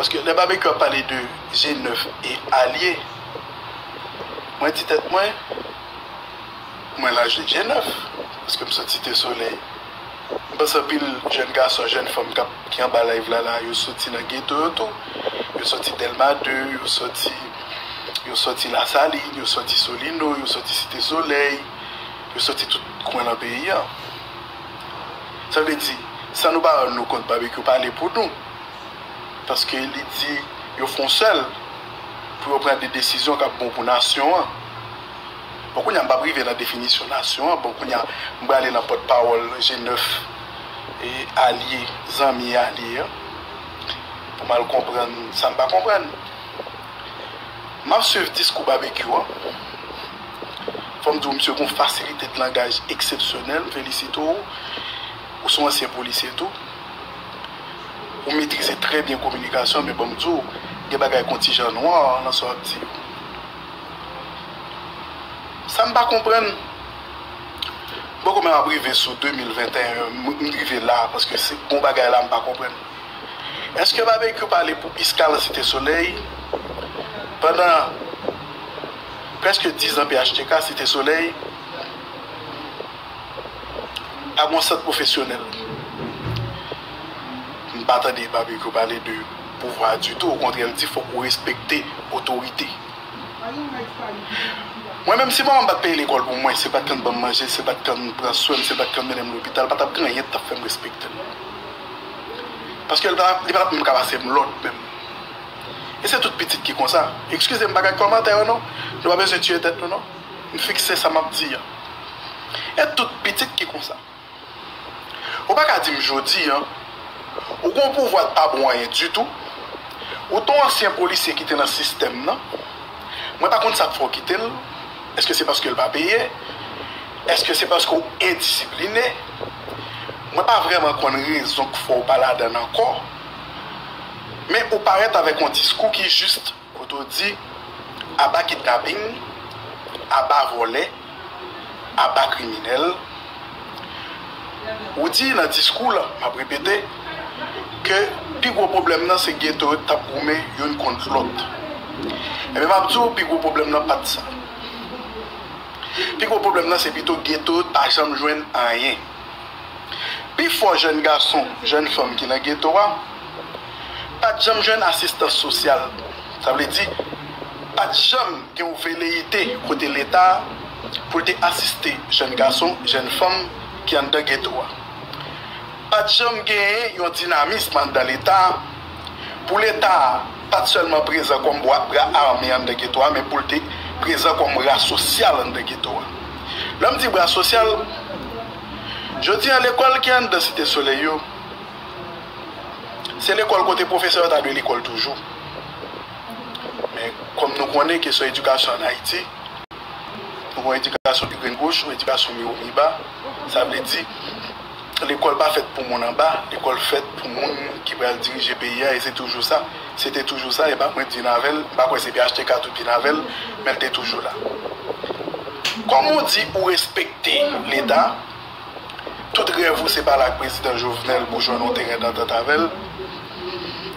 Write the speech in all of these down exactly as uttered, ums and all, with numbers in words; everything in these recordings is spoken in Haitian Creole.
Paske lè Babekyou ap pale de G nèf e alye, mwen di tèt mwen, mwen laj G nèf, paske m sot Site Solèy. M panse anpil jèn gason, jèn fanm k ap, ki anba live la, la, yo soti nan geto yo tou. Yo soti Dèlma de, yo soti, yo soti Lasalin, yo soti Solino, yo soti Site Solèy, yo soti tout kwen nan peyi a. Sa vle di, san nou pa rann nou kont, Babekyou pale pou nou. Paske li di yo fè yon sèl pou yo pran de desizyon k ap bon pou nasyon an. Bon, kounye a, m p ap rive nan definisyon nasyon an. Bon, kounye a, m prale nan pòtpawòl G nèf e alye, zanmi e alye an, pou m al konprann sa m pa konprann. M ap swiv diskou Babekyou an. Fò m di w, misye gen yon fasilite de langaj eksepsyonèl. M felisite w. Ou se yon ansyen polisye tou. Ou metrize trè byen kominikasyon, men ban m di w, gen bagay kontijan nwa nan sa w ap di yo. Sa m pa konprann, m poko menm ap rive sou de mil venteyen, m, m rive la, paske se bon bagay la m pa konprann. Èske Babekyou pale pou Iska nan Site Solèy pandan prèske diz an P H T K Site Solèy? Pa gen yon sant pwofesyonèl. M pa tande Babekyou pale de pouvwa ditou. Okontrè, l di fòk ou respekte otorite. Mwen menm, si manman m pa t peye lekòl pou mwen, se pa t konn ban m manje, se pa t konn pran swen m, se pa t konn mennen m lopital, pa t ap gen anyen ki t ap fè m respekte l. Paske li pa, li pa t ap menm ka pase m lòd menm. E se tout pitit ki konsa. Eskize m, pa gad kòmantè yo non. Nou pa bezwen tiye tèt nou non. M fikse sa m ap di a. E tout pitit ki konsa. Ou pa ka di m jodi a, ou gen yon pouvwa k pa bon anyen ditou, ou t yon ansyen polisye ki te nan sistèm nan, mwen pa konn sa k fè w kite l, èske se paske l pa peye, èske se paske w endisipline, mwen pa vrèman konn rezon k fè w pa ladan l ankò, men ou parèt avèk yon diskou ki jis. Kote w di, aba kidnaping, aba vòlè, aba kriminèl. Ou di nan diskou w la, m ap repete, ke pi gwo pwoblèm nan se geto yo t ap goumen youn kont lòt. Ebyen, m ap di w, pi gwo pwoblèm nan pa t sa. Pi gwo pwoblèm nan se pito geto yo t pa janm jwenn anyen. Pifò jèn gason, jèn fanm ki nan geto a, pa t janm jwenn asistans sosyal. Sa vle di, pa t janm gen yon veleyite kote Leta pou l te asiste jèn gason, jèn fanm ki anndan geto a. Pa t janm genyen yon dinamis anndan Leta pou Leta a pa t sèlman prezan kòm bra, bra ame anndan geto a, men pou l te prezan kòm bra sosyal anndan geto a. Lè m di bra sosyal, jodi a, lekòl ki anndan Site Solèy yo, se lekòl kote pwofesè yo ta dwe lekòl toujou. Men, kòm nou konnen kesyon edikasyon ann Ayiti, nou gen yon edikasyon ki grenn goch, yon edikasyon miwo miba. Sa vle di, lekòl pa fèt pou moun anba, lekòl fèt pou moun ki pral dirije peyi a, e se toujou sa. Se te toujou sa, e pa mwen k vin avè l, m pa kwè se P H T K tou k vin avè l, men l te toujou la. Kòm ou di ou respekte Leta, tout rèv ou se pale ak prezidan Jovenel pou jwenn yon teren dantant avè l.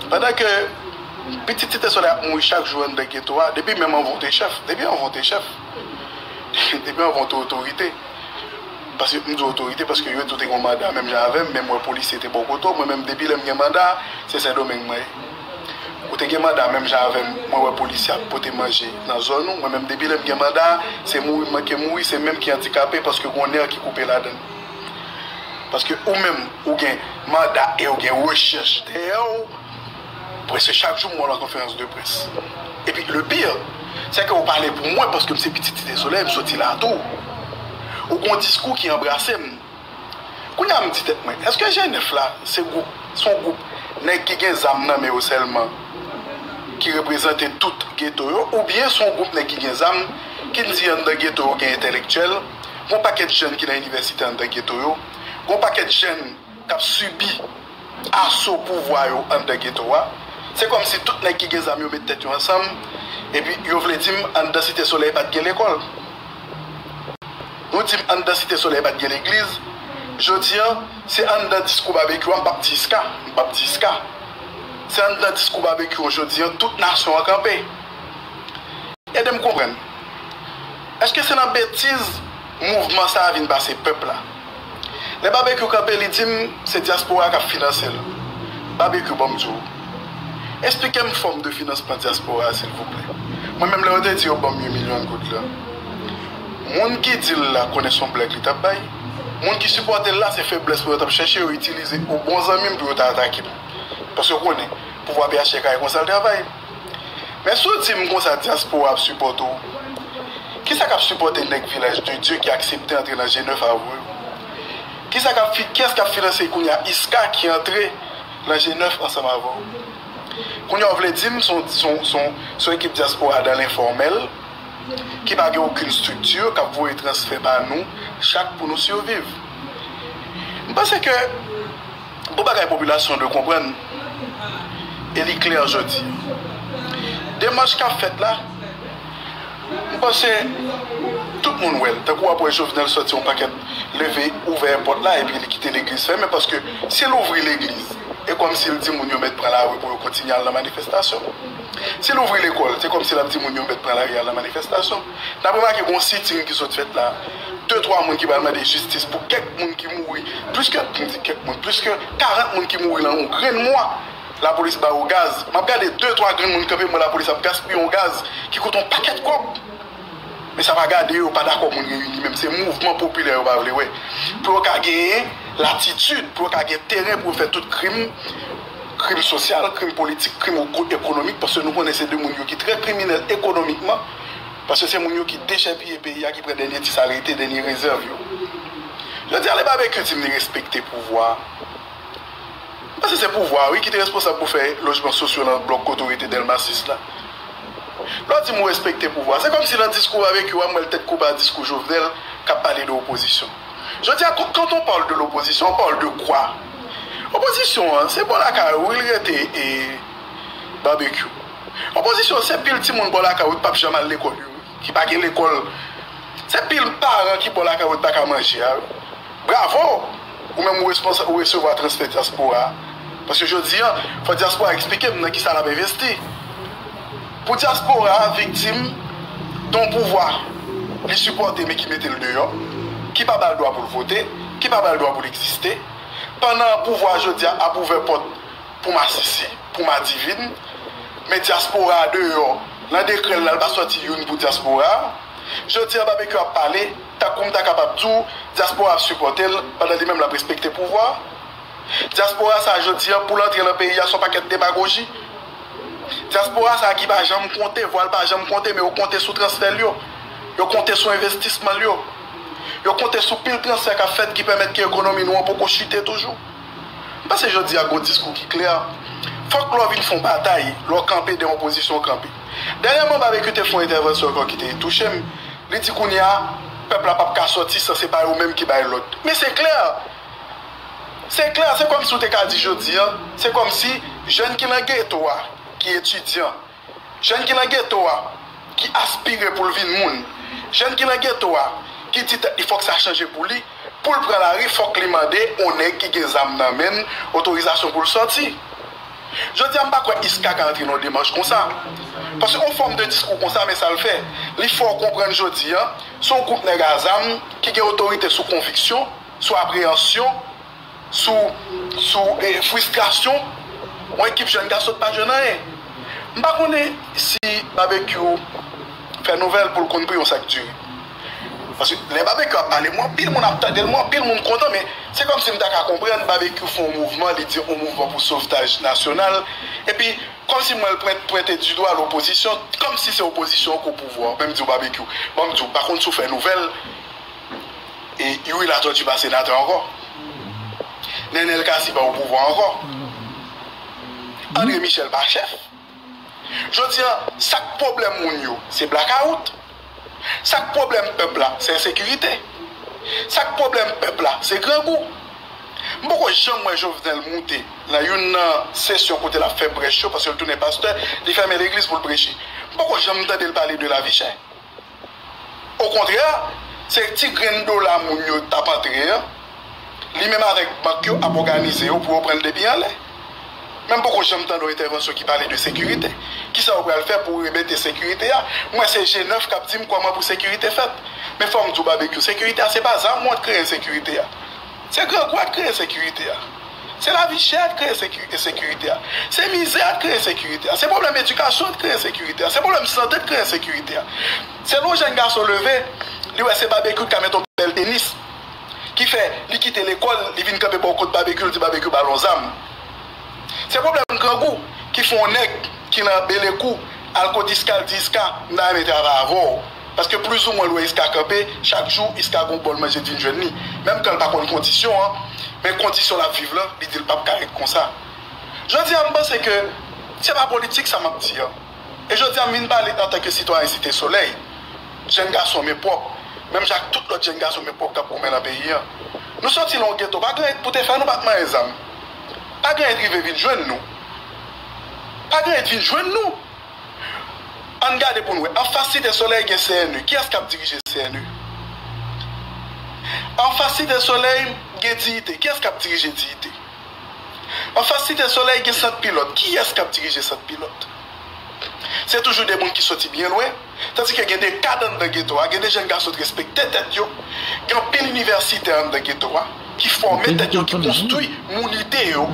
Pandan ke pitit Site Solèy ap mouri chak jou anndan geto a, depi menm anvan w te chèf, depi anvan w te chèf, depi anvan w te otorite, paske m di otorite, paske yo tou te gen manda menm jan avè m, menm wè polisye te bò kote w, mwen menm depi lè m gen manda, se Sendomeng mwen ye. Ou te gen manda menm jan avè m, mwen wè polisye ap pote manje nan zòn ou, mwen menm depi lè m gen manda, se mouri m manke mouri, se menm ki andikape paske gen yon nè ki koupe ladan l. Paske ou menm, ou gen manda e ou gen rechèch dèyè w, prèske chak jou m wè w nan konferans de près. Epi, le pire, se ke ou pale pou mwen paske m se pitit Site Solèy, m soti la tou. Ou gen yon diskou ki anbrase m. Kounye a m di tèt mwen, èske G nèf la, se gwoup, se yon gwoup nèg ki gen zam nan men yo sèlman, ki reprezante tout geto yo, oubyen se yon gwoup nèg ki gen zam, ki n di anndan geto yo gen entèlektyèl, gen yon pakèt jèn ki nan inivèsite anndan geto yo, gen yon pakèt jèn k ap sibi aso pouvwa yo anndan geto a. Se kòmsi tout nèg ki gen zam yo met tèt yo ansanm, epi yo vle di m anndan Site Solèy pa t gen lekòl. Nou di m anndan Site Solèy pa t gen legliz. Jodi a, se anndan diskou Babekyou a, m p ap di Iska, m p ap di Iska. Se anndan diskou Babekyou an jodi an tout nasyon an kanpe. Ede m konprann. Èske se nan betiz mouvman sa a vin pase pèp la? Lè Babekyou kanpe, li di m se dyaspora k ap finanse l. Babekyou, ban m di w, eksplike m fòm de finansman dyaspora a, silvouplè. Mwen menm, lè yo te di yo ban m yon milyon goud la, moun ki di l la konnen se yon blag li t ap bay. Moun ki sipòte l la, se feblès pou yo t ap chèche, yo itilize yon bon zanmi m pou yo ta atake m. Paske yo konnen, pouvwa P H T K e konsa l travay. Men si w di m konsa dyaspora ap sipòte w, kisa k ap sipòte nèg Vilaj de Dye ki aksepte antre nan G nèf avè w yo? Kisa k ap fi, kiyès k ap finanse kounye a Iska ki antre nan G nèf ansanm avè w? Kounye a w vle di m se yon, se yon, se yon, se yon ekip dyaspora dan lenfòmèl ki pa gen okenn estrikti k ap voye transfè ba nou chak pou nou siviv? M panse ke Yon bagay popilasyon dwe konprann, e li klè jodi. Demach k ap fèt la, m panse tout moun wè l. Tankou w ap wè Jovenel sòti yon pakèt leve, ouvè pòt la, epi li kite legliz fèmen, paske si l ouvri legliz, e kòmsi l di moun yo mèt pran lari pou yo kontinye al nan manifestasyon. Si l ouvri lekòl, se kòmsi l ap di moun yo mèt pran lari al nan manifestasyon. N ap remake gen yon siting ki sot fèt la. De, twa moun ki pral mande jistis pou kèk moun ki mouri. Plis ke, m di kèk moun, plis ke karant moun ki mouri nan yon grenn mwa. Lapolis ba yo gaz. M ap gade de, twa grenn moun kanpe, m wè lapolis ap gaspiye yon gaz ki koute yon pakèt kòb. Men sa pa gade yo, yo pa dakò moun reyini menm. Se mouvman popilè yo pa vle wè. Pou yo ka genyen latitid, pou yo ka gen teren pou yo fè tout krim, krim sosyal, krim politik, krim ekonomik, paske nou konnen se de moun yo ki trè kriminèl ekonomikman, paske se moun yo ki dechèpiye peyi a, ki pran dènye ti sa rete, dènye rezèv yo. Jodi a, lè Babekyou di m li respekte pouvwa a, paske se pouvwa a, wi, ki te responsab pou fè lojman sosyo nan blòk kote w rete Dèlma sis la. Lè w di m ou respekte pouvwa, se kòmsi nan diskou Babekyou a, m wè l tèt koupe a diskou Jovenel k ap pale de opozisyon. Jodi a, quand, quand on parle de l'opposition, on parle de quoi? Opozisyon an, se bò lakay ou wi l rete, e, Babekyou. Opozisyon an, se pil timoun bò lakay ou ki p ap janm al lekòl yo, ki pa gen lekòl. Se pil paran ki bò lakay ou ki pa ka manje a wi. Bravo! Ou menm ou responsa-, ou resevwa transfè dyaspora a. Paske jodi a, fò dyaspora a eksplike m nan kisa l ap envesti. Pou dyaspora a viktim de yon pouvwa li sipòte men ki mete l deyò, ki pa ba l dwa pou l vote, ki pa ba l dwa pou l egziste, pandan pouvwa a jodi a ap ouvè pòt pou masisi, pou madivin, men dyaspora a deyò, nan dekrè l la, l pa sòti youn pou dyaspora a. Jodi a, Babekyou ap pale, tankou m ta kapab di w, dyaspora ap sipòte l, pandan li menm l ap respekte pouvwa a. Dyaspora sa a, jodi a, pou l antre nan peyi a, se yon pakèt demagoji. Dyaspora sa a ki pa janm konte, vwa l pa janm konte, men yo konte sou transfè l yo. Yo konte sou envestisman l yo. Yo konte sou pil transfè k ap fèt ki pèmèt ke ekonomi nou an poko chite toujou. M panse jodi a gon diskou ki klè. Fòk lè w vin fè yon batay, lè w kanpe dèyè yon pozisyon w kanpe. Dènyèman, Babekyou te fè yon entèvansyon ankò ki te touche m. Li di kounye a, pèp la p ap ka sòti san se pa yo menm ki bay lòd. Men se klè! Se klè, se kòmsi w te ka di jodi a, se kòmsi jèn ki nan geto a, ki etidyan, jèn ki nan geto a, ki aspire pou l vin moun, jèn ki nan geto a, ki di tèt li fòk sa chanje pou li, pou l pran lari, fòk li mande yon nèg ki gen zam nan men l otorizasyon pou l sòti. Jodi a, m pa kwè Iska ka antre nan yon demach konsa. Paske yon fòm de diskou konsa, men sa l fè. Li fè w konprann jodi a, se yon gwoup nèg a zam ki gen otorite sou konviksyon, sou apreyansyon, sou, sou, eh, fristrasyon yon ekip jèn gason ki pa jwenn anyen. M pa konnen si Babekyou fè nouvèl pou l konn pri yon sak diri. Paske lè Babekyou ap pale, m wè anpil moun ap tande l, m wè anpil moun kontan, men se kòmsi m ta ka konprann Babekyou fè yon mouvman, li di yon mouvman pou sovtaj nasyonal, epi kòmsi m wè l pwent-, pwente di dwa lopozisyon, kòmsi se opozisyon an k o pouvwa. Men m di w, Babekyou, ban m di w, m pa konn si w fè nouvèl, e Youri Latortue pa senatè ankò. Nenel Cassy pa o pouvwa ankò. André Michel pa chèf. Jodi a, sa k pwoblèm moun yo, se blakawout. Sa k pwoblèm pèp la, se ensekirite. Sa k pwoblèm pèp la, se grangou. M poko janm wè Jovenel moute nan youn nan sesyon kote l ap fè prèch yo, paske l tounen pastè, li fèmen legliz pou l preche. M poko janm tande l pale de lavi chè. Okontrè, se ti grenn dola moun yo t ap antre an, li menm avèk bank yo ap òganize yo pou yo pran l depi anlè. Men m poko janm tande yon entèvansyon ki pale de sekirite. Kisa yo pral fè pou remete sekirite a? Mwen se G nèf k ap di m kòman pou sekirite fèt. Men fò m di w Babekyou, sekirite a se pa zam ou an k kreye ensekirite a. Se grangou a k kreye ensekirite a. Se lavi chè a k kreye ensekirite a. Se mizè a k kreye ensekirite a. Se pwoblèm edikasyon a k kreye ensekirite a. Se pwoblèm sante a k kreye ensekirite a. Se lè yon jèn gason leve, li wè se Babekyou k ka mete yon bèl tenis, ki fè li kite lekòl, li vin kanpe bò kot Babekyou, li di Babekyou ba l yon zam. Se pwoblèm grangou ki fè yon nèg ki nan Belekou al kot Iska, l di Iska, m ta renmen travay avè w. Paske plizoumwen lè w wè Iska kanpe, chak jou Iska gon bòl manje k vin jwenn li. Menm kan l pa konn kondisyon an, men kondisyon l ap viv lan, li di l p ap ka ret konsa. Jodi a, m panse ke se pa politik sa m ap di an. E jodi a, m vin pale antanke sitwayen Site Solèy, jèn gason men pwòp, menm jan ak tout lòt jèn gason men pwòp k ap goumen nan peyi an. Nou soti nan yon geto, pa gen anyen pou te fè nou, pa t manyen zam. Pa gen anyen rive vin jwenn nou. Pa gen anyen vin jwenn nou. Ann gade pou n wè. Anfas Site Solèy gen C N E. Kiyès k ap dirije C N E? Anfas Site Solèy gen Diyite. Kiyès k ap dirije Diyite? Anfas Site Solèy gen Sant Pilòt. Kiyès k ap dirije Sant Pilòt? Se toujou de moun ki soti byen lwen, tandike gen de kad anndan geto a, gen de jèn gason ki respekte tèt yo, gen anpil inivèsitè anndan geto a, ki fòme tèt yo, ki konstwi mounite yo,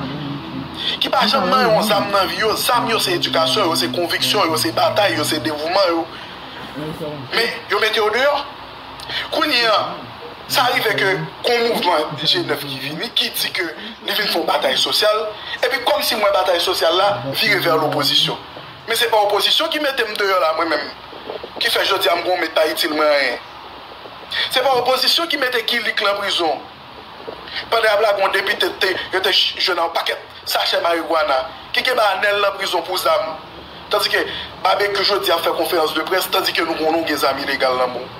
ki pa janm manyen yon zam nan vi yo. Zam yo se edikasyon yo, se konviksyon yo, se batay yo, se devouman yo. Men yo mete yo deyò. Kounye a, sa rive ke gon mouvman G nèf ki vini, ki di ke li vin fè yon batay sosyal, epi kòmsi m wè batay sosyal la vire vè lopozisyon. Men se pa opozisyon ki mete m deyò la, mwen menm, ki fè jodi a m gon mèt pa itil mwen anyen. Se pa opozisyon ki mete Kilik lan prizon. Pandan y ap lage yon depite, te, yo te jwenn yon pakèt sachè marigwana, ki kenbe Anèl nan prizon pou zam. Tandike Babekyou jodi a ap fè konferans de près, tandike nou konnen w gen zam ilegal nan men w.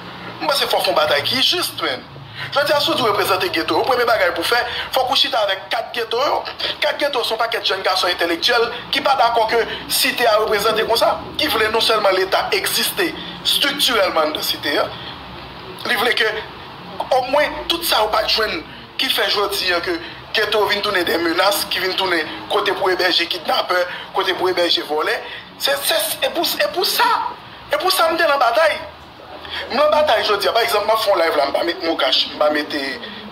M panse fò w fè yon batay ki jis, menn. Jodi a, si w di w reprezante geto yo, premye bagay pou w fè, fòk ou chita avèk kad geto yo. Kad geto se yon pakèt jèn gason entèlektyèl ki pa dakò ke site a reprezante konsa, ki vle non sèlman Leta egziste estriktirèlman anndan site a, li vle ke omwen tout sa yo pa t jwenn ki fè jodi a ke geto vin tounen de menas, ki vin tounen kote pou ebèje kidnapè, kote pou ebèje vòlè. Se, se, e pou, e pou sa, e pou sa m te nan batay. M nan batay jodi a. Pa egzanp, m ap fè yon live la, m pa met MoCash, m pa mete,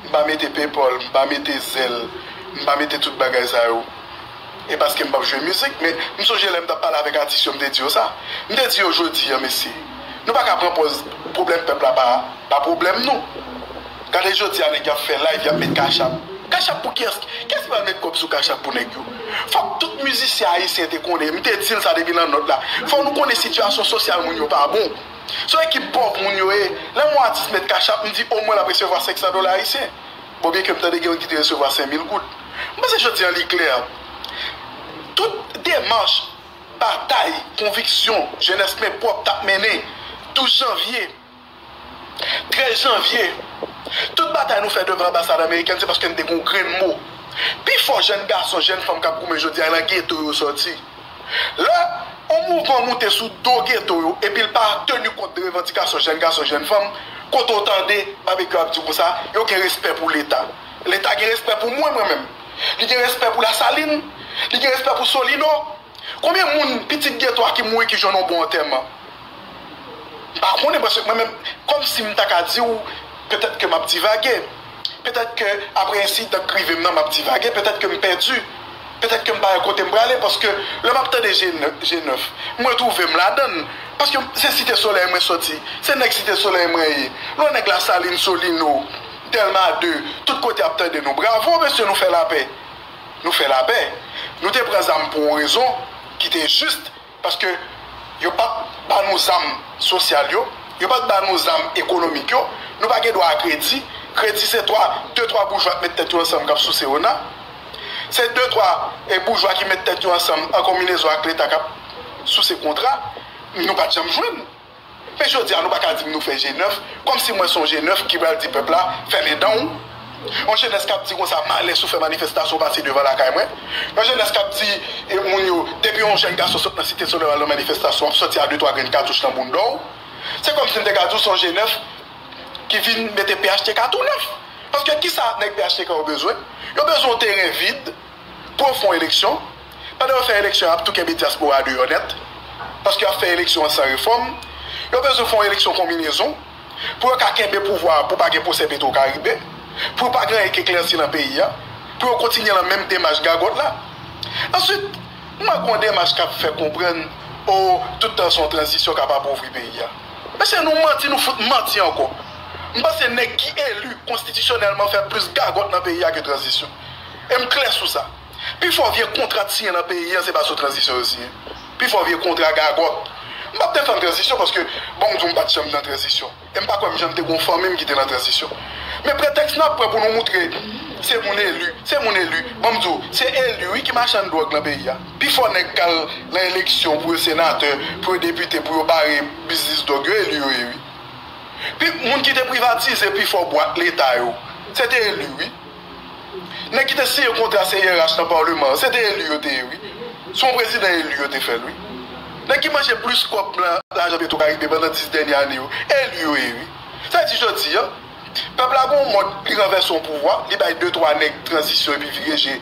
m pa mete PayPal, m pa mete Zelle, m pa mete tout bagay sa yo. E paske m p ap jwe mizik, men m sonje lè m t ap pale avèk atis yo, m te di yo sa. M te di yo jodi a, mesye, nou pa ka pran pòz pwoblèm pèp la pa, pa pwoblèm nou. Gade jodi a, nèg y ap fè live, y ap met Cash App. Cash App pou kiyès? Kiyès ki pral met kòb sou Cash App pou nèg yo? Fòk tout mizisyen ayisyen te konnen, m te di l sa depi nan nòt la. Fò nou konnen sitiyasyon sosyal moun yo pa bon. Se yon ekip pòv moun yo ye. Lè m wè yon atis met Cash App, m di omwen l ap resevwa senk san dola ayisyen. Bon, byenke m tande gen youn ki te resevwa senk mil goud. M panse jodi a li klè. Tout demach, batay, konviksyon, jenès men pwòp t ap mennen douz janvye, trèz janvye, tout batay nou fè devan anbasad amerikèn, se paske n te gen yon grenn mo. Pifò jèn gason, jèn fanm k ap goumen jodi a, nan geto yo sòti. Lè yon mouvman moute sou do geto yo, epi l pa teni kont de revandikasyon jèn gason, jèn fanm, kote w tande Babekyou ap di konsa, yo gen respè pou Leta. Leta gen respè pou mwen, mwen menm. Li gen respè pou Lasalin, li gen respè pou Solino. Konbyen moun pitit geto a ki mouri ki jwenn yon bon antèman? M pa konnen, paske mwen menm, kòmsi m ta ka di w, petèt ke m ap divage. Petèt ke apre ensidan k rive m nan, m ap divage. Petèt ke m pèdi. Petèt ke m pa wè kote m prale, paske lè m ap tande G nèf, G nèf, mwen twouve m ladann. Paske se Site Solèy mwen sòti. Se nèg Site Solèy mwen ye. Lè w nèg Lasalin, Solino, Dèlma de, tout kote ap tande nou. Bravo, mesye, nou fè lapè. Nou fè lapè. Nou te pran zam pou yon rezon ki te jis, paske yo pa t ba nou zam sosyal yo, yo pa t ba nou zam ekonomik yo, nou pa gen dwa a kredi. Kredi se twa, de twa boujwa k met tèt yo ansanm k ap souse ona. Se de twa, e, boujwa ki met tèt yo ansanm an konbinezon ak Leta k ap souse kontra. Nou pa t janm jwenn. Men jodi a, nou pa ka di m nou fè G nèf, kòmsi mwen se yon G nèf ki pral di pèp la, fèmen dan w. Yon jenès k ap di konsa, malè si w fè manifestasyon, pase devan lakay mwen. Yon jenès k ap di, e, moun yo, depi yon jèn gason sot nan Site Solèy al nan manifestasyon, w ap sòti a de twa grenn katouch nan bounda w. Se kòmsi m te ka di w se yon G nèf ki vin mete P H T K tou nèf. Paske kisa nèg P H T K yo bezwen? Yo bezwen yon teren vid pou yo fè yon eleksyon. Pandan yo fè eleksyon, y ap tou kenbe dyaspora deyò nèt. Paske y ap fè eleksyon an san refòm. Yo bezwen fè yon eleksyon konbinezon pou yo ka kenbe pouvwa a, pou pa gen pwosè Petwokaribe, pou pa gen anyen k eklèsi nan peyi a, pou yo kontinye nan menm demach gagòt la. Answit, m wè gen yon demach k ap fè konprann, o, tout tan se yon tranzisyon k ap apovri peyi a. Mesye, nou manti, nou fout manti ankò. M panse nèg ki eli konstitisyonèlman fè plis gagòt nan peyi a ke tranzisyon. E m klè sou sa. Pifò vye kontra t siyen nan peyi a, se pa sou tranzisyon yo siyen. Pifò vye kontra gagòt. M p ap defann tranzisyon paske, bon, m di w, m pa t janm nan tranzisyon. E m pa kwè m janm te gen yon fanmi m ki te nan tranzisyon. Men pretèks n ap pran pou nou moutre se moun eli, se moun eli. Bon, m di w, se eli, wi, ki machann dwòg nan peyi a. Pifò nèg k al nan eleksyon pou yo senatè, pou yo depite, pou yo bare biznis dwòg yo, eli yo ye, wi. Pi, moun ki te privatize pifò bwat leta yo, se te eli, wi. Nèg ki te siyen kontra C I R H nan palman an, se te eli yo te ye, wi. Se yon prezidan eli yo te fè l, wi. Nèg ki manje plis kòb nan lajan Petwokaribe pandan dis dènye ane yo, eli yo ye, wi. Sa vle di jodi a, pèp la gen yon mòd, li ranvèse yon pouvwa, li bay de twa nèg tranzisyon epi vire je,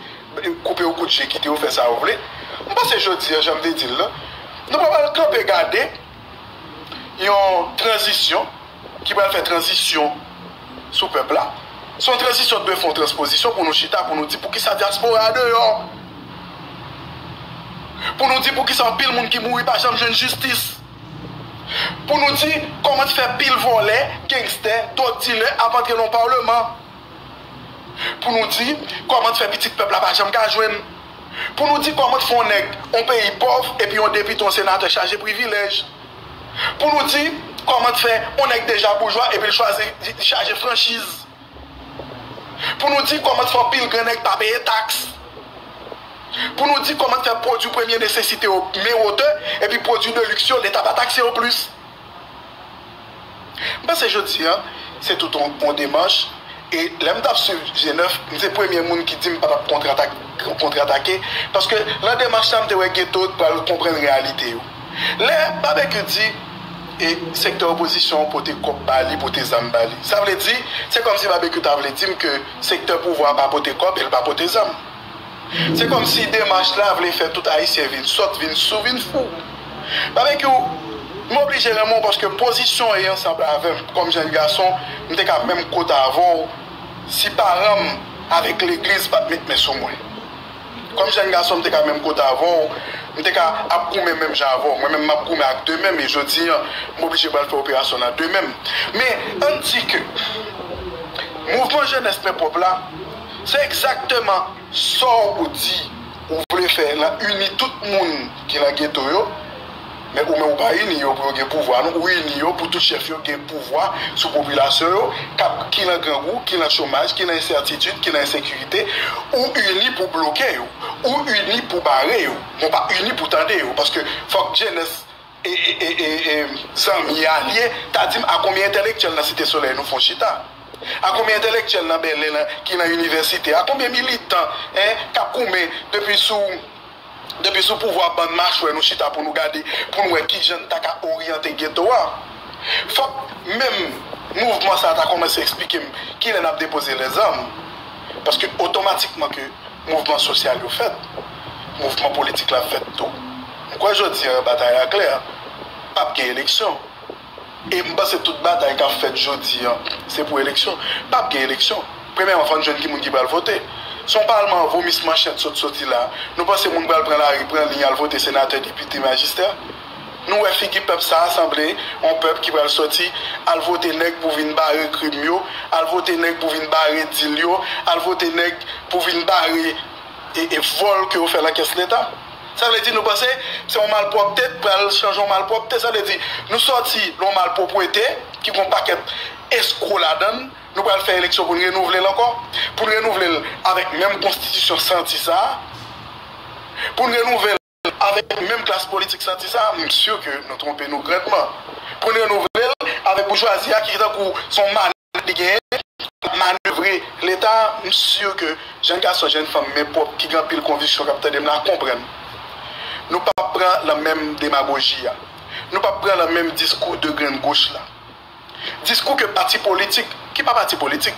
koupe yo kout je, kite yo fè sa yo vle. M panse jodi a, jan m te di l lan, nou pa pral kanpe gade yon tranzisyon ki pral fè tranzisyon sou pèp la. Se yon tranzisyon ki dwe fè yon transpozisyon pou nou chita, pou nou di poukisa dyaspora a deyò. Pou nou di poukisa anpil moun ki mouri pa janm jwenn jistis. Pou nou di kòman fè pil vòlè, gangstè, dwòg dilè ap antre nan palman. Pou nou di kòman fè pitit pèp la pa janm ka jwenn. Pou nou di kòman fè yon nèg, yon peyi pòv, epi yon depite, yon senatè chaje privilèj. Pou nou di kòman fè yon nèg deja boujwa epi l chwazi, li chaje franchiz. Pou nou di kòman fè anpil gran nèg pa peye taks. Pou nou di kòman fè pwodui premye nesesite yo men wotè, epi pwodui de liks yo, Leta pa takse yo plis. M panse jodi a, se tout yon, yon demach. E lè m t ap swiv G nèf, m se premye moun ki di m pa t ap kontratak-, kontratake. Paske nan demach sa, m te wè geto pral konprann reyalite yo. Lè Babekyou di, e sektè opozisyon an pote kòb ba li, pote zam ba li. Sa vle di, se kòmsi Babekyou ta vle di m ke sektè pouvwa a pa pote kòb e l pa pote zam. Se kòmsi demach la vle fè tout Ayisyen vin sòt, vin sou, vin fou. Babekyou, m oblije renmen w paske pozisyon w ye ansanm avè m kòm jèn gason, m te ka menm kote avè w si paran m avèk legliz pa t met men sou mwen. Kòm jèn gason, m te ka menm kote avè w, m te ka ap goumen menm jan avè w. Mwen menm, m ap goumen ak de men m, e jodi a, m oblije pral fè operasyon nan de men m. Men, ann di ke mouvman jenès men pwòp la, se egzakteman sa w di ou vle fè lan ini tout moun ki lan geto yo, men ou menm ou pa ini yo pou yo gen pouvwa, non, ou ini yo pou tout chèf yo gen pouvwa sou popilasyon yo, k ap, ki lan grangou, ki lan chomaj, ki lan ensètitid, ki lan ensekirite, ou ini pou bloke yo, ou ini pou bare yo, men w pa ini pou tande yo, paske fòk jenès e, e, e, e, e, zanmi, alye, ta di m a konbyen entèlektyèl nan Site Solèy nou fè yon chita? A konbyen entèlektyèl nan Bèlè lan, ki nan inivèsite? A konbyen militan, en, k ap goumen depi sou, depi sou pouvwa bann machwè nou chita pou nou gade, pou nou wè kijan n ta ka oryante geto a? Fòk menm mouvman sa a ta kòmanse eksplike m kilè n ap depoze lèzam. Paske otomatikman ke mouvman sosyal yo fèt, mouvman politik la fèt tou. M kwè jodi a batay la klè, p ap gen eleksyon. E m panse tout batay k ap fèt jodi a, se pou eleksyon. P ap gen eleksyon. Premyèman, fò n jwenn ki moun ki pral vote. Se yon palman vomis manchèt sot soti la. Nou panse moun pral pran lari, pran liy al vote senatè, depite, majistra? Nou wè figi pèp sa a sanble yon pèp ki pral sòti al vote nèg pou vin bare krim yo, al vote nèg pou vin bare dil yo, al vote nèg pou vin bare e, e vòl ke yo fè lan kès Leta. Sa vle di nou panse se yon malpwòpte k pral chanje yon malpwòpte. Sa vle di nou sòti lan yon malpwòpte ki gen yon pakèt eskwo ladan l, nou pral fè eleksyon pou n renouvle l ankò, pou n renouvle l avèk menm konstitisyon santi sa a, pou n renouvle l avèk menm klas politik santi sa a, m si ke nou twonpe nou grandman. Pou n renouvle l avèk boujwazi a ki tankou se yon manèv li genyen, manevre Leta, m si ke jèn gason, jèn fanm, men pwòp, ki gen anpil konviksyon k ap tande m la, konprann. Nou p ap pran lan menm demagoji a. Nou p ap pran lan menm diskou de grenn goch la. Diskou ke pati politik, ki pa pati politik.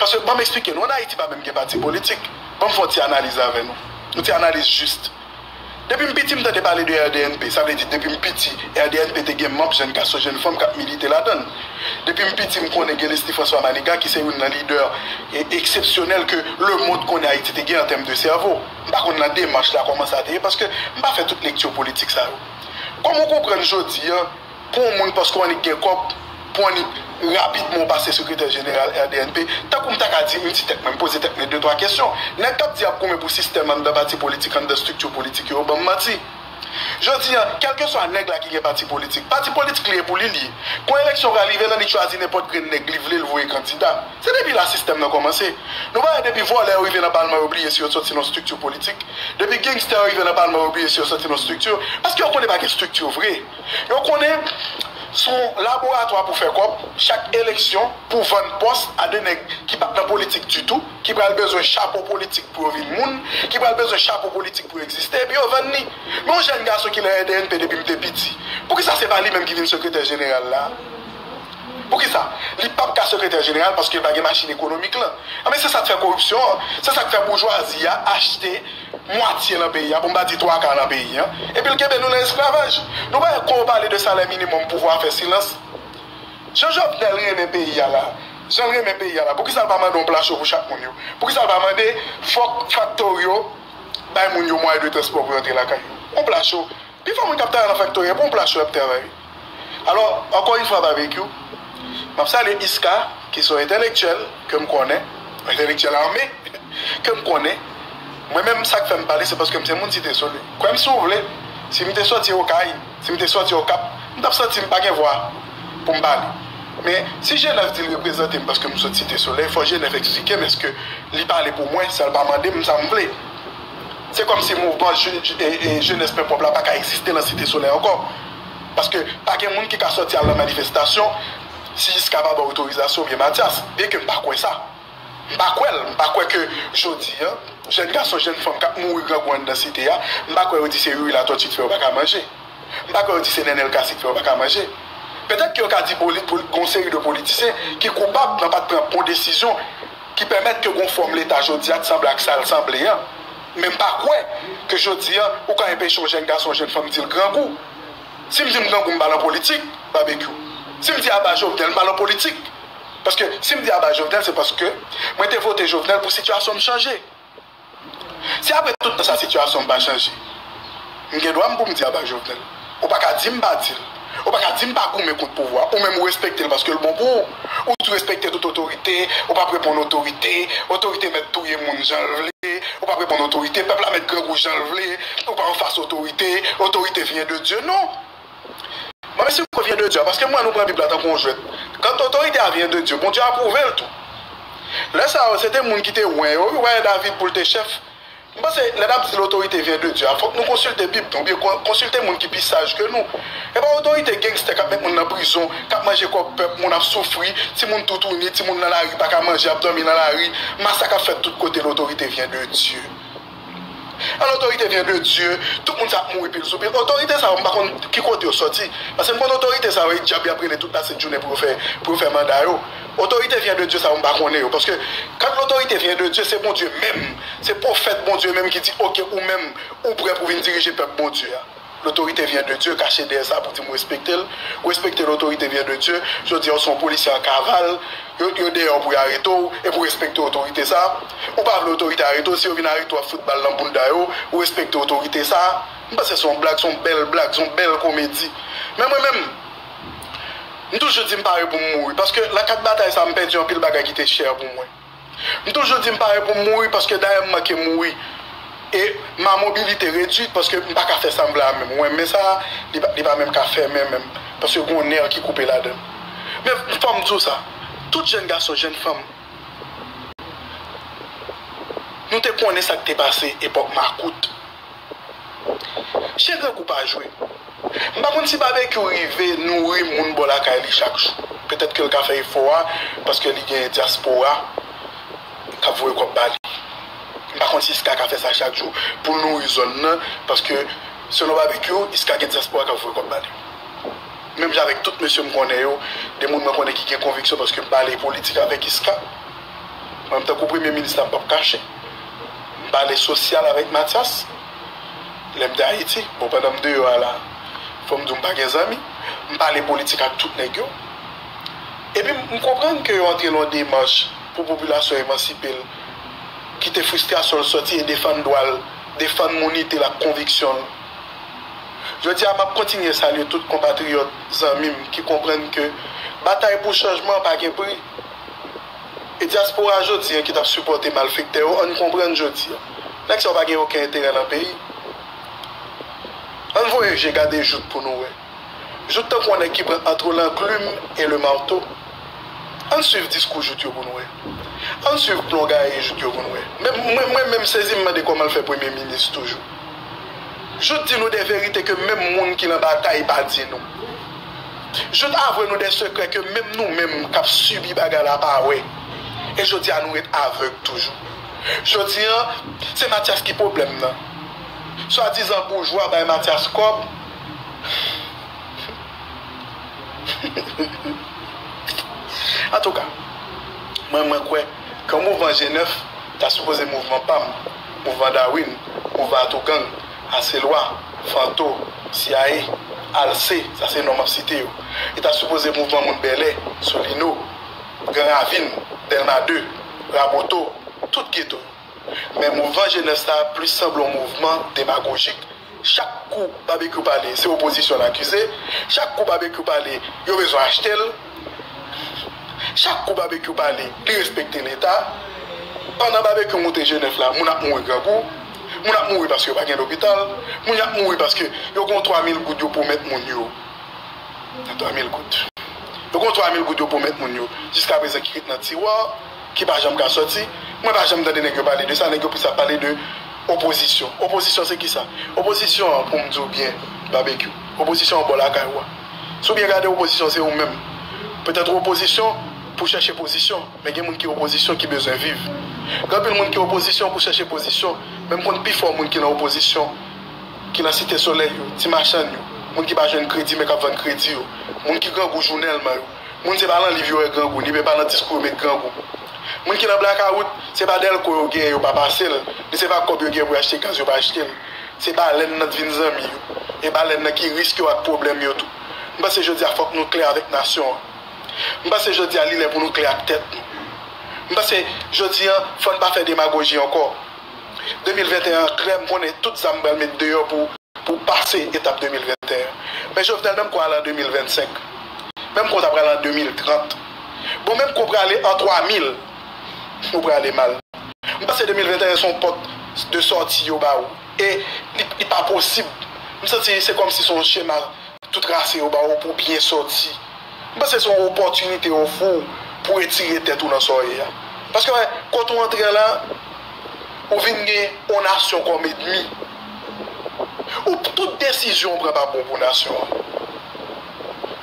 Paske, ban m eksplike nou, ann Ayiti pa menm gen pati politik. Ban m fè yon ti analiz avè nou. Yon ti analiz jis. Depi m piti, m tande pale de R D N P. Sa vle di, depi m piti, R D N P te gen manm, jèn gason, jèn fanm k ap milite ladan l. Depi m piti, m konnen gen Leslie François Manigat, ki se youn nan lidè e, eksepsyonèl ke lemonn konnen Ayiti te gen an tèm de sèvo. M pa konn nan demach la kòman sa te ye, paske m pa fè tout lekti politik sa yo. Kòman w konprann jodi a, pou yon moun, paske w annik gen kòb, pou w annik rapidman w pase sekretè jeneral R D N P, tankou m ta ka di, m di tèt mwen, m poze tèt mwen de twa kesyon. Nèg k ap di y ap goumen pou sistèm anndan pati politik, anndan estrikti politik yo, yo ban m manti. Jodi a, kèlkeswa nèg la ki gen pati politik, pati politik li ye pou li, li ye. Kon eleksyon pral rive la, li chwazi nenpòt grenn nèg li vle, li voye kandida. Se depi la sistèm nan kòmanse. Nou pa wè depi vòlè yo rive nan palman, yo bliye si yo soti nan estrikti politik. Depi gangstè yo rive nan palman, yo bliye si yo soti nan estrikti. Paske yo konnen pa gen estrikti vre. Yo konnen se yon laboratwa pou fè kòb, chak eleksyon, pou vann pòs a de nèg ki pa t nan politik ditou, ki pral bezwen chapo politik pou yo vin moun, ki pral bezwen chapo politik pou yo egziste, epi yo vann li. Men yon jèn gason ki nan R D N P depi m te piti, poukisa se pa li menm ki vin sekretè jeneral la? Poukisa? Li p ap ka sekretè jeneral paske li pa gen machin ekonomik lan. Anben, se sa k fè koripsyon an. Se sa k fè boujwazi a achte mwatye nan peyi a, pou m pa di twa ka nan peyi a. Epi l kenbe nou nan esklavaj. Nou pa wè kon yo pale de salè minimòm, pouvwa a fè silans. Jan Jovenel renmen peyi a la, jan l renmen peyi a la, poukisa l pa mande yon pla cho pou chak moun yo? Poukisa l pa mande fòk faktori yo bay moun yo mwayen de transpò pou yo antre lakay yo? Yon pla cho. Pifò moun k ap travay nan faktori a, pou yon pla cho y ap travay. Alò, ankò yon fwa, Babekyou, m ap salye Iska, ki se yon entèlektyèl ke m konnen, yon entèlektyèl ame, ke m konnen. Mwen menm, sa k fè m pale, se paske m se moun Site Solèy. Kwè m si w vle, si m te sòti Okay, si m te sòti Okap, m t ap santi m pa gen vwa pou m pale. Men, si G nèf di l reprezante m paske m sot Site Solèy, fò G nèf eksplike m èske li pale pou mwen, san l pa mande m sa m vle. Se kòmsi mouvman je-, je-, e, e, jenès Pèp Wòb la pa ka egziste nan Site Solèy ankò. Paske pa gen moun ki ka sòti al nan manifestasyon si Iska pa ba w otorizasyon oubyen Mathias, byenke m pa kwè sa. M pa kwè l, m pa kwè ke jodi a, jèn gason, jèn fanm k ap mouri grangou anndan site a, m pa kwè yo di se Youri Latortue ki fè yo pa ka manje. M pa kwè yo di se Nenel Cassy k fè yo pa ka manje. Petèt ke yo ka di poli-, poli-, gon seri de politisyen ki koupab nan pa t pran bon desizyon ki pèmèt ke gon fòm Leta jodi a t sanble ak sa l sanble an. Men m pa kwè ke jodi a, ou ka enpeche yon jèn gason, yon jèn fanm di l grangou. Si m di m grangou, m pa nan politik, Babekyou. Si m di aba Jovenel, m pa nan politik. Paske si m di aba Jovenel, se paske mwen te vote Jovenel pou sitiyasyon m chanje. Si apre tout tan sa sitiyasyon m pa chanje, m gen dwa m pou m di aba Jovenel. Ou pa ka di m pa di l. Ou pa ka di m pa goumen kont pouvwa. Ou menm ou respekte l paske l bon pou ou. Ou tou respekte tout otorite. Ou p ap reponn otorite. Otorite mèt touye moun jan l vle. Ou p ap reponn otorite. Pèp la mèt grangou jan l vle. Ou pa anfas otorite. Otorite vyen de Dye. Non. Mwen menm si m kwè vyen de Dye a, paske m wè nou pran Bib la tankou yon jwèt. Quand otorite a vyen de Dye, Bondye apwouve l tou. Lè sa yo, se te moun ki te wen yo, wi, w wè David pou l te chèf. M panse, lè n ap di lotorite vyen de Dye a, fòk nou konsilte Bib tou, oubyen kon-, konsilte moun ki pi saj ke nou. E pa otorite gangstè k ap met moun nan prizon, k ap manje kòb pèp, moun ap soufri, timoun toutouni, timoun nan lari pa ka manje, ap dòmi nan lari, masak ap fèt tout kote, lotorite vyen de Dye. An otorite vyen de Dye, tout moun sa ap mouri pil sou pil. Otorite sa yo, m pa konn ki kote yo sòti. Paske m konn otorite sa yo, e dyab y ap rele tout lasent jounen pou yo fè, pou yo fè manda yo. Otorite vyen de Dye sa yo, m pa konnen yo. Paske quand l'autorité vient de Dieu, se Bondye menm, se pwofèt Bondye menm ki di, oke, ou menm, ou prè pou vin dirije pèp Bondye a. Lotorite vyen de Dye, kache dèyè sa pou di m w respekte l. W respekte lotorite vyen de Dye. Jodi a, w se yon polisye an kaval, yo, yo dèyè w pou y arete w, epi w respekte otorite sa. Ou pa vle otorite arete w, si yo vin arete w ap fout bal nan bounda yo, ou respekte otorite sa. M panse se yon blag, se yon bèl blag, se yon bèl komedi. Men mwen menm, m toujou di m pare pou m mouri, paske nan kad batay sa, m pèdi anpil bagay ki te chè pou mwen. M toujou di m pare pou m mouri paske dayè m manke mouri. E ma mobilité réduite paske m pa ka fè sa m vle a menm. Ou wè men sa, li pa, li pa menm ka fèmen menm. Paske gon nè ki koupe ladan l. Men fò m di w sa, tout jèn gason, jèn fanm, nou te konnen sa k te pase epòk makout. Chen grangou pa jwe. M pa konn si Babekyou rive nouri moun bò lakay li chak jou. Petèt ke l ka fè efò a, paske li gen dyaspora k ap voye kòb ba li. M pa konn si Iska ka fè sa chak jou pou l nouri zòn nan, paske, selon Babekyou, Iska gen dyaspora k ap voye kòb ba li. Menm jan avèk tout mesye m konnen yo, de moun mwen konnen ki gen konviksyon, paske m pale politik avèk Iska. Mwen, m tankou premye minis la, m p ap kache. M pale sosyal avèk Mathias, lè m te Ayiti. Bon, pandan m deyò a la, fò m di w m pa gen zanmi. M pale politik ak tout nèg yo. Epi m konprann ke yo antre nan yon demach pou popilasyon emansipe l, kite fristrasyon l sòti e defann dwa l, defann mounite l ak konviksyon l. Jodi a, m ap kontinye salye tout konpatriyòt, zanmi m ki konprann ke batay pou chanjman pa gen pri. E dyaspora jodi a ki t ap sipòte malfektè yo, ann konprann jodi a. Nèg sa yo pa gen okenn enterè nan peyi. Ann voye je gade Jout pou nou wè. Jout tankou yon nèg ki pran entre l'enclume et le marteau. Ann swiv diskou Jout yo pou n wè. Ann swiv plon gaye Jout yo pou n wè. Menm mwen, mwen menm sezi m mande kòman l fè premye minis toujou. Jout di nou de verite ke menm moun ki nan batay pa di nou. Jout avwe nou de sekrè ke menm nou menm k ap sibi bagay la pa wè. E jodi a nou ret avèg toujou. Jodi an, se Mathias ki pwoblèm nan. Swadizan boujwa bay Mathias kòb. Antouka, mwen, mwen kwè ke mouvman G nèf ta sipoze mouvman pa m, mouvman Darwin, mouvman Atougang, Aselwa, Fanto, C I A, Alse, sa se non m ap site yo. Li ta sipoze mouvman moun Bèlè, Solino, Gran Ravin, Dèlma de, Raboto, tout geto yo. Men mouvman G nèf sa a plis sanble yon mouvman demagojik. Chak kou Babekyou pale, se opozisyon l akize. Chak kou Babekyou pale, yo bezwen achte l. Chak kou Babekyou pale, li respekte Leta. Pandan Babekyou moute G nèf la, moun ap mouri grangou. Moun ap mouri paske yo pa gen lopital. Moun ap mouri paske yo gen twa mil goud yo pwomèt moun yo. Nan twa mil goud. Yo gen twa mil goud yo pwomèt moun yo. Jiskaprezan ki ret nan tiwa, ki pa janm ka sòti. Mwen pa janm tande nèg yo pale de sa, nèg yo plis ap pale de opozisyon. Opozisyon se kisa? Opozisyon an, pou m di w byen, Babekyou. Opozisyon an bò lakay ou a. Si w byen gade opozisyon, se ou menm. Petèt ou opozisyon pou chèche pozisyon, men gen moun ki opozisyon ki bezwen viv. Gen anpil moun ki opozisyon pou chèche pozisyon, men m konn pifò moun ki nan opozisyon, ki nan Site Solèy yo, ti machann yo, moun ki pa jwenn kredi men k ap vann kredi yo, moun ki grangou jounèlman yo. Moun se pa nan liv yo wè grangou, ni men pa nan diskou yo met grangou. Moun ki nan blakawout, se pa dèlko yo genyen yo pa pase l, ni se pa kòb yo genyen pou yo achte gaz yo pa achte l. Se balèn nan k vin zanmi yo. E balèn nan ki risk yo ak pwoblèm yo tou. M panse jodi a fòk nou klè avèk nasyon an. M panse jodi a li lè pou nou klè ak tèt nou. M panse jodi a fò n pa fè demagoji ankò. De mil venteyen an klè, m konnen tout zam pral met deyò pou, pou pase etap de mil venteyen an. Men Jovenel menm kon ale an de mil vennsenk. Menm kon ta pral an de mil trant. Bon, menm kon prale an twa mil, ou prale mal. M panse de mil venteyen se yon pòt de sòti yo ba ou. E li, li pa posib. M santi se kòmsi se yon chema tou trase yo ba ou pou byen sòti. M panse se yon opòtinite yo ofri w pou retire tèt ou nan sa w ye a. Paske, wè, kote w antre an la, ou vin gen yon nasyon kòm ènmi. Ou, tout desizyon w pran pa bon pou nasyon an.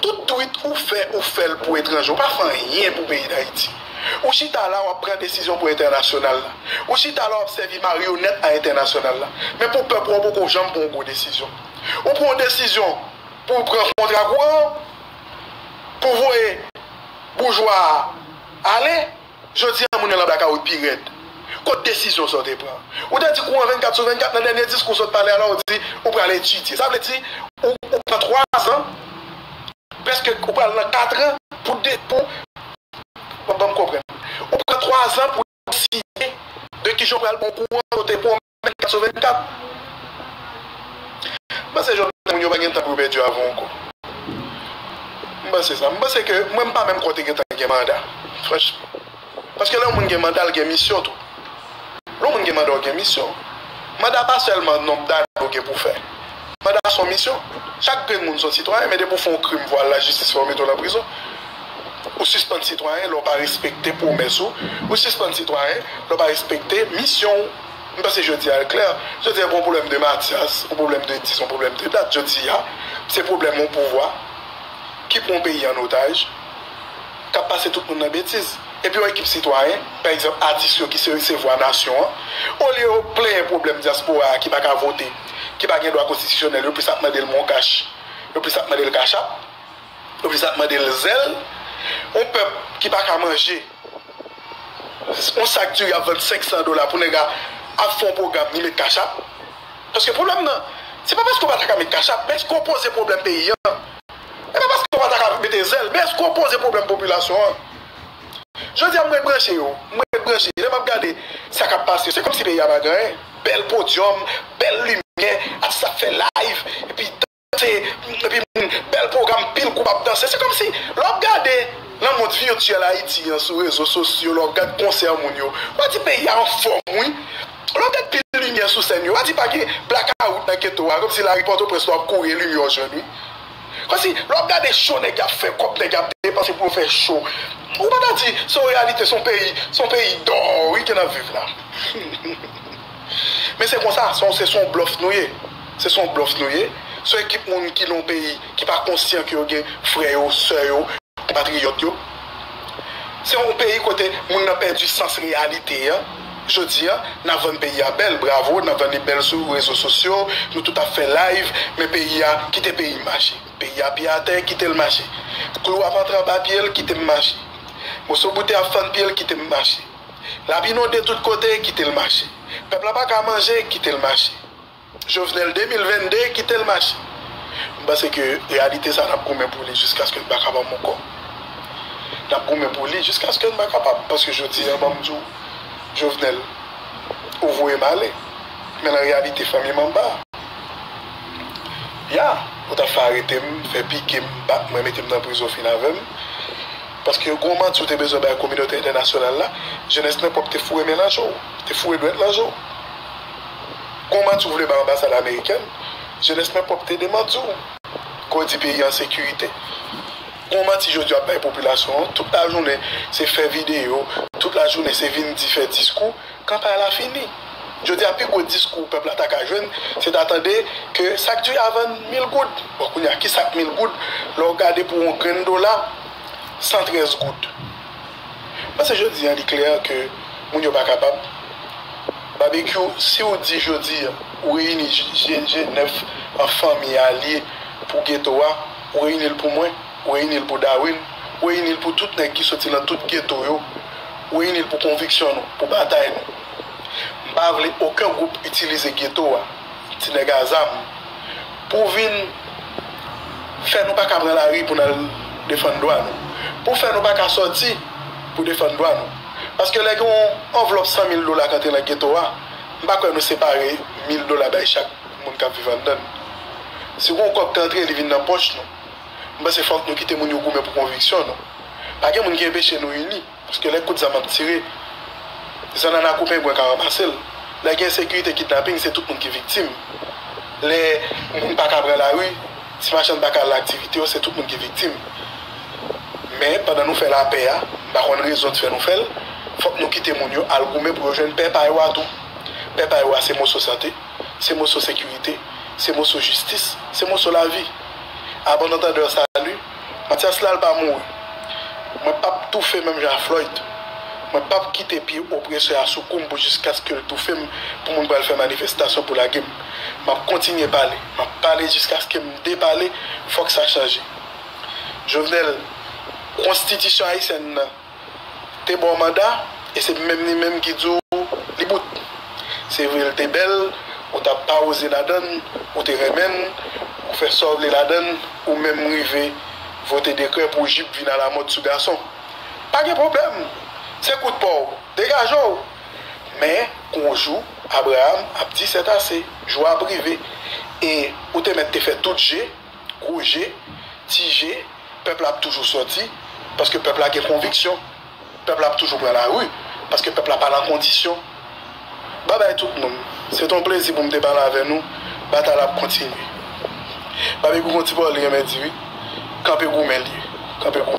Tout twit ou fè, ou fè l pou etranje. Ou pa fè anyen pou peyi Dayiti. Ou chita la, w ap pran desizyon pou entènasyonal la. Ou chita la, w ap sèvi maryonèt a entènasyonal la. Men pou pèp ou, ou poko janm pran yon gwo desizyon. Ou pran yon desizyon pou w pran kontra kouran, pou w voye boujwa a ale. Jodi a, moun yo nan blakawout pi rèd. Kot desizyon sa w te pran? Ou te di kouran vennkat sou vennkat, nan dènye diskou sa w t pale a la, ou di ou pral etidye. Sa vle di, ou, ou pran twa zan, prèske ou pral nan kat an pou de, pou, ban m konprann. Ou pran twa zan pou deside de kijan w pral bon kouran, kote pwomèt vennkat sou vennkat. M panse jodi a moun yo pa gen tan pou yo pèdi avan ankò. M panse sa. M panse ke mwen m pa menm kwè w te gentan gen manda. Franchman. Paske lè yon moun gen manda, l gen misyon tou. Lè yon moun gen manda, w gen misyon. Manda pa sèlman nonb dane w gen pou fè. Manda se yon misyon. Chak grenn moun se yon sitwayen, men depi w fè yon krim, vwal lajistis fè w mete w nan prizon. Ou sispann sitwayen lè w pa respekte pwomès ou. Ou sispann sitwayen lè w pa respekte misyon ou. M panse jodi a l klè. Jodi a, pa yon pwoblèm de Mathias, yon pwoblèm de dis, yon pwoblèm de dat. Jodi a, se pwoblèm yon pouvwa ki pran yon peyi an otaj, k ap pase tout moun nan betiz. Epi yon ekip sitwayen, pa egzanp, atis yo ki se resevwa nasyon an, olye yo plenyen pwoblèm dyaspora a ki pa ka vote, ki pa gen dwa konstitisyonèl, yo plis ap mande l moncash, yo plis ap mande l kachap, yo plis ap mande l zèl. Yon pèp ki pa ka manje, yon sak diri ap vann senk san dola pou nèg a ap fè yon pwogram, li met kachap? Paske pwoblèm nan, se pa paske w pa ta ka met kachap, men èske w poze pwoblèm peyi an? E pa paske w pa ta ka mete zèl, men èske w poze pwoblèm popilasyon an? Jodi a, m ret branche yo, m ret branche. Lè m ap gade sa k ap pase, se kòmsi peyi a pa gen anyen. Bèl podyòm, bèl limyè, atis ap fè live, epi danse, epi moun, bèl pwogram, pil koup ap danse. Se kòmsi, lè w ap gade nan mond vityèl Ayiti an, sou rezo sosyo, lè w ap gade konsè moun yo, w a di peyi a anfòm, wi. Lè w ap gade pil limyè sou sèn yo, w a di pa gen blakawout nan geto a, kòmsi lari Pòtoprens lè w ap kouri e limyè w jwenn, wi. Kòmsi, lè w ap gade cho nèg y ap fè, kòb nèg y ap depanse pou yo fè cho, ou pa ta di, se yon reyalite, se yon peyi, se yon peyi dò, wi, ke n ap viv la. Men se konsa, se yon, se, se yon blòf nou ye. Se, se yon blòf nou ye. Se yon ekip moun ki nan yon peyi ki pa konsyan ke yo gen frè yo, sè yo, konpatriyòt yo. Se yon peyi kote moun nan pèdi sans reyalite an. Jodi a, n ap vann peyi a bèl, bravo, n ap vann li bèl sou rezo sosyo, nou tout ap fè live, men peyi a, kite peyi mache. Peyi a pye atè, kite l mache. Klou ap antre anba pye l, kite m mache. Moso boutèy ap fann pye l, kite m mache. L ap inonde tout kote, kite l mache. Pèp la pa ka manje, kite l mache. Jovenel de mil venn de, kite l mache. M panse ke reyalite sa, n ap goumen pou li jiskaske n pa kapab ankò. N ap goumen pou li jiskaske n pa kapab. Paske jodi a, ban m di w, Jovenel, ou voye m ale. Men nan reyalite, fanmi m anba. Ya, ou t ap fè arete m, fè pike m, bat mwen, mete m nan prizon, fin avè m. Paske gon manti ou te bezwen bay kominote entènasyonal la, jenès mwen pwòp te foure men nan je w, te foure dwèt nan je w. Gon manti ou vle bay anbasad amerikèn, jenès mwen pwòp te demanti w. Ke w di peyi an sekirite. Gon manti jodi w ap bay popilasyon an, tout lajounen se fè videyo, tout lajounen se vin di, fè diskou, kanpay la fini. Jodi a, pi gwo diskou pèp la ta ka jwenn, se ta tande ke sak diri a vann mil goud. Bon, kounye a, ki sak mil goud, lè w gade pou yon grenn dola, san trèz goud. Paske jodi a, li klè ke moun yo pa kapab. Babekyou, si w di jodi a, ou reyini G, G, G nèf an fanmi alye pou geto a, ou reyini l pou mwen, ou reyini l pou Darwin, ou reyini l pou tout nèg ki soti nan tout geto yo, ou reyini l pou konviksyon nou, pou batay nou. M pa vle okenn gwoup itilize geto a, ti nèg a zam, pou vin fè nou pa ka pran lari pou n al defann dwa nou, pou fè nou pa ka sòti pou defann dwa nou. Paske lè gen yon anvlòp san mil dola k antre nan geto a, m pa kwè nou separe mil dola bay chak moun k ap viv anndan l. Si gon kòb k antre, li vin nan pòch nou. M panse fòk nou kite moun yo goumen pou konviksyon nou. Pa gen moun ki enpeche nou ini. Paske lè kout zam ap tire, zannanna kou pengwen ka ranmase l. Lè gen ensekirite, kidnaping, se tout moun ki viktim. Lè moun pa ka pran lari, ti machann pa ka al nan aktivite yo, se tout moun ki viktim. Men, pandan nou fè lapè a, m pa konn rezon ki fè nou fè l, fòk nou kite moun yo al goumen pou yo jwenn pè pa yo a tou. Pè pa yo a se moso sante, se moso sekirite, se moso jistis, se moso lavi. A bon antandè, sali. Matyas la, l pa mouri. Mwen p ap toufe menm jan a Floyd. Mwen p ap kite pye opresè a sou kou m pou jiskaske l toufe m, pou moun pral fè manifestasyon pou lage m. M ap kontinye pale. M ap pale jiskaske m depale. Fòk sa chanje. Jovenel, konstitisyon ayisyèn nan te ba w manda, e se menm li menm ki di w li bout. Se vre, l te bèl, ou t ap pawouze ladan l, ou te renmen l, ou fè sa w vle ladan l, ou menm rive vote dekrè pou jip vin alamòd sou gason. Pa gen pwoblèm, se kout pa w, degaje w. Men, gon jou, Abraham ap di c'est assez, jou a ap rive. E ou te mèt te fè tout je, gwo je, ti je, pèp la ap toujou sòti, paske pèp la gen konviksyon. Pèp la ap toujou pran lari, paske pèp la pa nan kondisyon. Babay tout moun. Se t on plezi pou m te pale avè nou. Batay la ap kontinye. Babekyou gon ti pawòl li renmen di wi. Kanpe goumen li ye. Kanpe goumen.